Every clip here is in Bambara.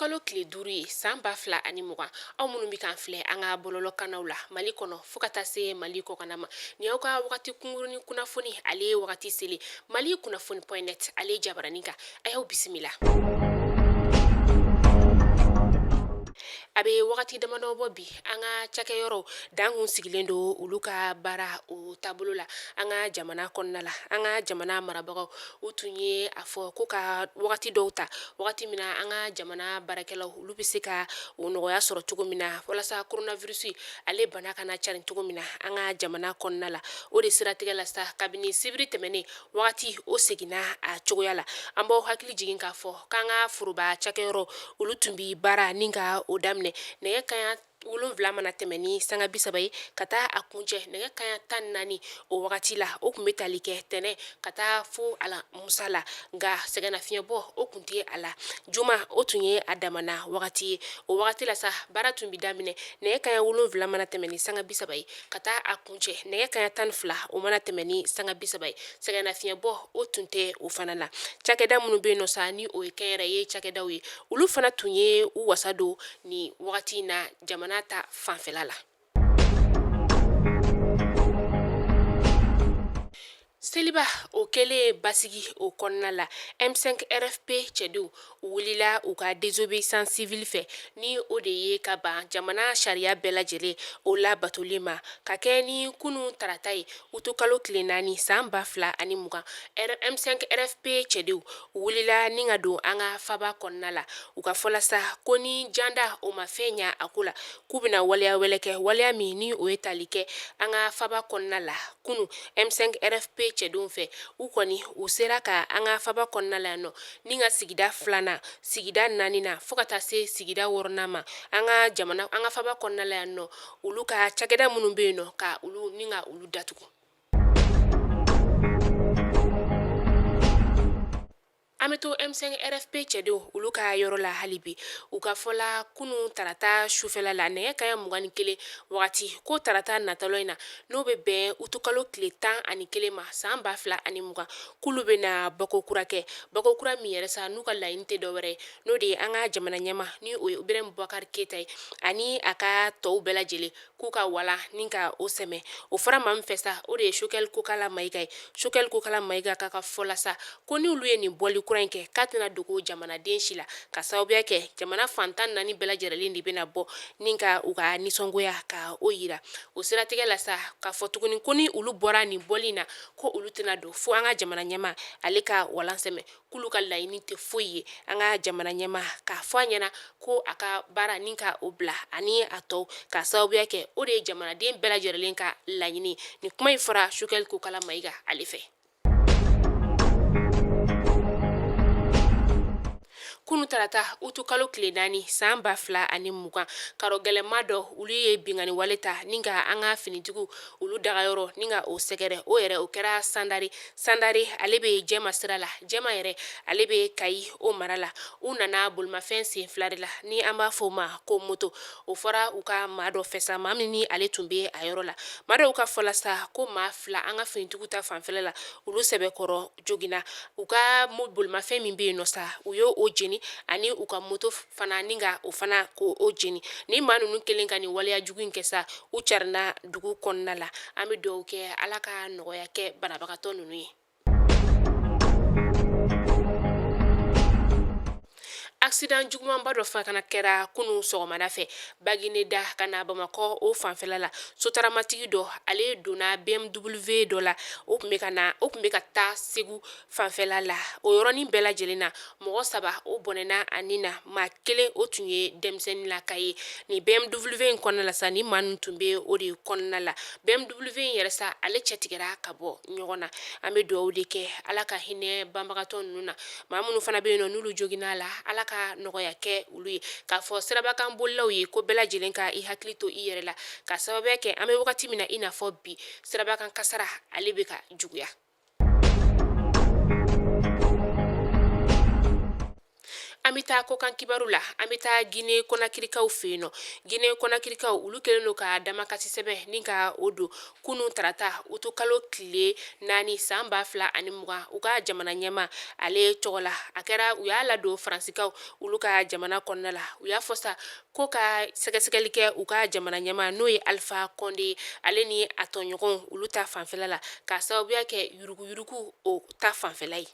Utukalo tile 5 ye san 2020. Aw minnu bɛ k'an filɛ an ka bɔlɔlɔkannaw la Mali kɔnɔ fo ka taa se Mali kɔkanna ma, nin y'aw ka wagati kunkurunnin kunnafoni ale ye wagati seli Mali kunnafoni point net ale jabaranin kan. A y'aw bisimila. A bɛ wagati damadɔ bɔ bi, an ka cakɛyɔrɔw dan kun sigilen don olu ka baara o taabolo la an ka jamana kɔnɔna la. An ka jamana marabagaw u tun ye a fɔ ko ka wagati dɔw ta, wagati min na an ka jamana baarakɛlaw olu bɛ se ka o nɔgɔya sɔrɔ cogo min na walasa coronavirus ale bana kana carin cogo min na an ka jamana kɔnɔna la. O de siratigɛ la sa, kabini sibiri tɛmɛnen wagati o seginna a cogoya la. An b'aw hakili jigin k'a fɔ k'an ka foroba cakɛyɔrɔ olu tun bɛ baara ni ka o daminɛ nɛgɛ kanɲɛ 7 mana tɛmɛ ni sanga 30 ye ka taa a kuncɛ nɛgɛ kanɲɛ 14 o wagati la. O tun bɛ tali kɛ tɛnɛn ka taa fo alamusa la, nka sɛgɛnnafiɲɛbɔ o tun tɛ a la. Juma o tun ye a damana wagati ye. O wagati la sa, baara tun bɛ daminɛ nɛgɛ kanɲɛ 7 mana tɛmɛ ni sanga 30 ye ka taa a kuncɛ nɛgɛ kanɲɛ 12 o mana tɛmɛ ni sanga 30 ye. Sɛgɛnnafiɲɛbɔ o tun tɛ o fana la. Cakɛda minnu bɛ yen nɔ sa, ni o ye kɛnyɛrɛye cakɛdaw ye, olu fana tun ye u wasa don nin wagati in na jamana ta fanfɛla la. Seliba o kɛlen basigi o kɔnɔna la, M5 RFP cɛdenw u wulila u ka désobéissance civile fɛ, ni o de ye ka ban jamana sariya bɛɛ lajɛlen o labatoli ma, ka kɛ ni kunun tarata ye utukalo tile 4 san 2020. M5 RFP cɛdenw u wulila ni ka don an ka faba kɔnɔna la. U ka fɔ la sa, ko ni janda o ma fɛn ɲa a ko la, k'u bɛna waleya wɛrɛ kɛ, waleya min ni o ye tali kɛ an ka faba kɔnɔna la. Kunun M5 RFP cɛdenw fɛ, u kɔni u sera ka an ka faba kɔnɔna la yan nɔ ni ka sigida filanan, sigida naaninan fo ka taa se sigida wɔɔrɔnan ma an ka jamana an ka faba kɔnɔna la yan nɔ, olu ka cakɛda minnu bɛ yen nɔ ka olu ni ka olu datugu. An bɛ to M5 RFP cɛdenw olu ka yɔrɔ la hali bi. U ka fɔ la, kunun tarata sufɛla la nɛgɛ kanɲɛ 21 wagati, ko tarata natɔla in na, n'o bɛ bɛn utukalo tile 11 ma san 2020, k'olu bɛna bɔko kura kɛ, bɔko kura min yɛrɛ sa n'u ka laɲini tɛ dɔwɛrɛ ye, n'o de ye an ka jamana ɲɛmaa ni o ye Ibrahim Boubacar Keita ye ani a ka tɔw bɛɛ lajɛlen k'u ka walan ni ka o sɛmɛ. O fɔra maa min fɛ sa, o de ye Choguel Kokalla Maïga ye. Choguel Kokalla Maïga k'a ka fɔ la sa, ko n'olu ye nin bɔli kura in kɛ, k'a tɛna dogo jamanaden si la, ka sababuya kɛ jamana fan 14 bɛɛ lajɛlen de bɛna bɔ ni ka u ka nisɔngoya ka o yira. O siratigɛ la sa, k'a fɔ tuguni ko ni olu bɔra nin bɔli in na, ko olu tɛna don fo an ka jamana ɲɛmaa ale ka walan sɛmɛ. K'olu ka laɲini tɛ foyi ye an ka jamana ɲɛmaa k'a fɔ a ɲɛna ko a ka baara ni ka o bila ani a tɔw, ka sababuya kɛ o de ye jamanaden bɛɛ lajɛlen ka laɲini. Nin kuma in fɔra Choguel Kokalla Maïga ale fɛ. Kunun tarata utukalo tile 4 san 2020, karo gɛlɛnma dɔ olu ye binkanni wale ta ni ka an ka finitigiw olu dagayɔrɔ ni ka o sɛgɛrɛ. O yɛrɛ o kɛra Sandare. Sandare ale bɛ Jɛma sira la, Jɛma yɛrɛ ale bɛ Kayi o mara la. U nana bolimafɛn sen fila de la ni an b'a fɔ o ma ko moto. O fɔra u ka maa dɔ fɛ sa, maa min ni ale tun bɛ a yɔrɔ la. Maa dɔw ka fɔ la sa, ko maa fila an ka finitigiw ta fanfɛla la, olu sɛbɛkɔrɔ joginna. U ka bolimafɛn min bɛ yen nɔ sa, u ye o jeni ani u ka moto fana ni ka o fana ko o jeni. Ni maa ninnu kelen ka nin waleya jugu in kɛ sa, u carinna dugu kɔnɔna la. An bɛ dugawu kɛ Ala ka nɔgɔya kɛ banabagatɔ ninnu ye. Accident jugumanba dɔ fana kɛra kunun sɔgɔmada fɛ Bagineda ka na Bamakɔ o fanfɛla la. Sotaramatigi dɔ ale donna BMW dɔ la, o tun bɛ ka na, o tun bɛ ka taa Segu fanfɛla la. O yɔrɔnin bɛɛ lajɛlen na, mɔgɔ saba o bɔnɛna a ni na, maa kelen o tun ye denmisɛnninlaka ye. Nin BMW in kɔnɔna la sa, ni maa ninnu tun bɛ o de kɔnɔna la. BMW in yɛrɛ sa, ale cɛtigɛra ka bɔ ɲɔgɔn na. An bɛ dugawu de kɛ Ala ka hinɛ banbagatɔ ninnu na. Maa minnu fana bɛ yen nɔ n'olu joginna a la, Ala ka nɔgɔya kɛ olu ye. K'a fɔ sirabakan bolilaw ye ko bɛɛ lajɛlen ka i hakili to i yɛrɛ la, ka sababuya kɛ an bɛ wagati min na i n'a fɔ bi, sirabakan kasara ale bɛ ka juguya. An An bɛ taa kɔkan kibaru la. An bɛ taa Guinée Conakrykaw fɛ yen nɔ. Guinée Conakrykaw, olu kɛlen don ka damakasi sɛbɛn ni ka o don kunun tarata utukalo tile 4 san 2020, u ka jamana ɲɛmaa ale tɔgɔ la. A kɛra u y'a ladon Faransikaw olu ka jamana kɔnɔna la. U y'a fɔ sa ko ka sɛgɛsɛgɛli kɛ u ka jamana ɲɛmaa, n'o ye Alpha Condé ye, ale ni a tɔɲɔgɔnw, olu ta fanfɛla la, k'a sababuya kɛ yuruguyurugu o ta fanfɛla ye.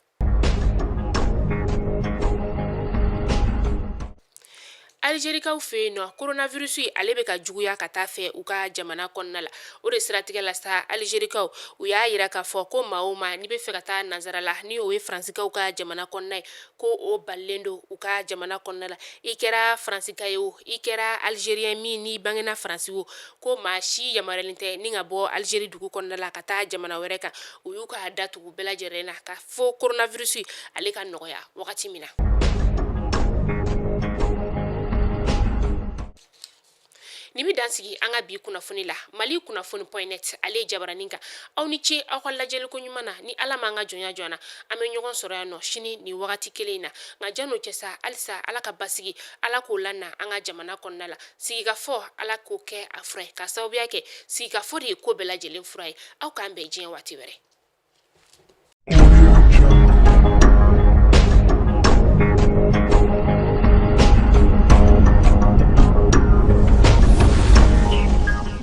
Alizerikaw fɛ yen nɔ, coronavirus ale bɛ ka juguya ka taa fɛ u ka jamana kɔnɔna la. O de siratigɛ la sa, Alizerikaw u y'a yira k'a fɔ ko maa o maa n'i bɛ fɛ ka taa nansara la, ni o ye Faransikaw ka jamana kɔnɔna ye, ko o balilen don u ka jamana kɔnɔna la. I kɛra Faransika ye o, i kɛra Algérien min n'i bangena Faransi o, ko maa si yamaruyalen tɛ ni ka bɔ Alizeri dugu kɔnɔna la ka taa jamana wɛrɛ kan. U y'u ka da tugu bɛɛ lajɛlen na ka fo coronavirus ale ka nɔgɔya wagati min na. Nin bɛ dan sigi an ka bi kunnafoni la Mali kunnafoni point net ale jabaranin kan. Aw ni ce aw ka lajɛliko ɲuman na. Ni Ala m'an ka jɔnya jɔ an na, an bɛ ɲɔgɔn sɔrɔ yan nɔ sini nin wagati kelen in na. Nka jan'o cɛ sa, halisa Ala ka basigi, Ala k'o lana an ka jamana kɔnɔna la. Sigikafɔ, Ala k'o kɛ a fura ye, k'a sababuya kɛ sigikafɔ de ye ko bɛɛ lajɛlen fura ye. Aw k'an bɛn diɲɛ waati wɛrɛ.